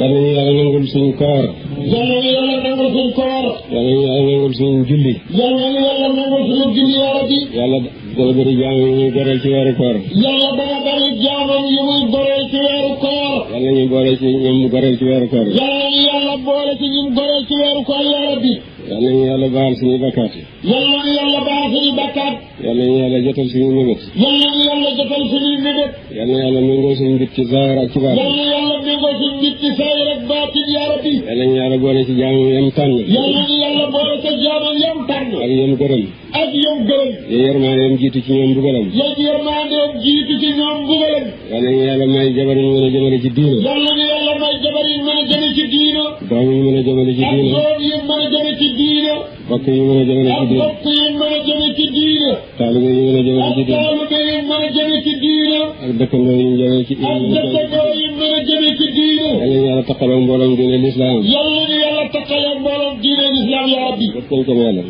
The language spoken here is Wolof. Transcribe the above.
yal nañu yàlla nangul suñu koor. yal nañu yàlla nangul suñu koor. yal nañu yàlla nangul suñu julli. yal nañu yàlla nangul suñu julli yaa rabbi. yàlla dana bëri jaam yi muy goreel ci weeru koor. yàlla dana bëri jaamam yi muy goreel ci weeru koor. yal nañu boole ci ñoom mu goreel ci weeru koor. yal nañu yàlla boole ci ñun goreel ci weeru koor yaa rabbi. yal nañu yàlla baal suñu bakkaat. yal nañu yàlla baal suñu bakkaat. yal nañu yàlla jotal suñu mébét. yal nañu yàlla jotal suñuy mébét. yal na yàlla méngoo suñu mbir ci zaahir ak ci baatin. yal na yàlla méngoo suñu mbir ci zaahir ak baatin yaa rabbi. yal nañu yàlla boole ci jaamam yam tànn. yal nañu yàlla boole ci jaamam yam tànn. ak yam gërëm. ak yam gërëm. ya yërmaandeem jiitu ci ñoom mbugalam. ya yërmaandeem jiitu ci ñoom mbugalam. yal nañu yàlla may jabar ñu mën a jëmale ci diina. yal nañu yàlla may jabar yi mën a jëme ci diina. doom yi mën a jëmale ci ak diina. doom yi mën a jëme ci diina. bokk yi mën a jëmale ci ak diina. bokk yi mën a jëme ci diina. taalibe yi mën a jëmale ak ci diina. taalibe yi mën a jëme ci diina. ak dëkkandoo yi jëmale ci ak dëkkandoo yi mën a jëme ci diina. yal nañu yàlla taqaloo mbooloom diine lislaam. yal nañu yàlla takkale mbooloom diine lislaam yaa rabbi. dëkkal ko yàlla.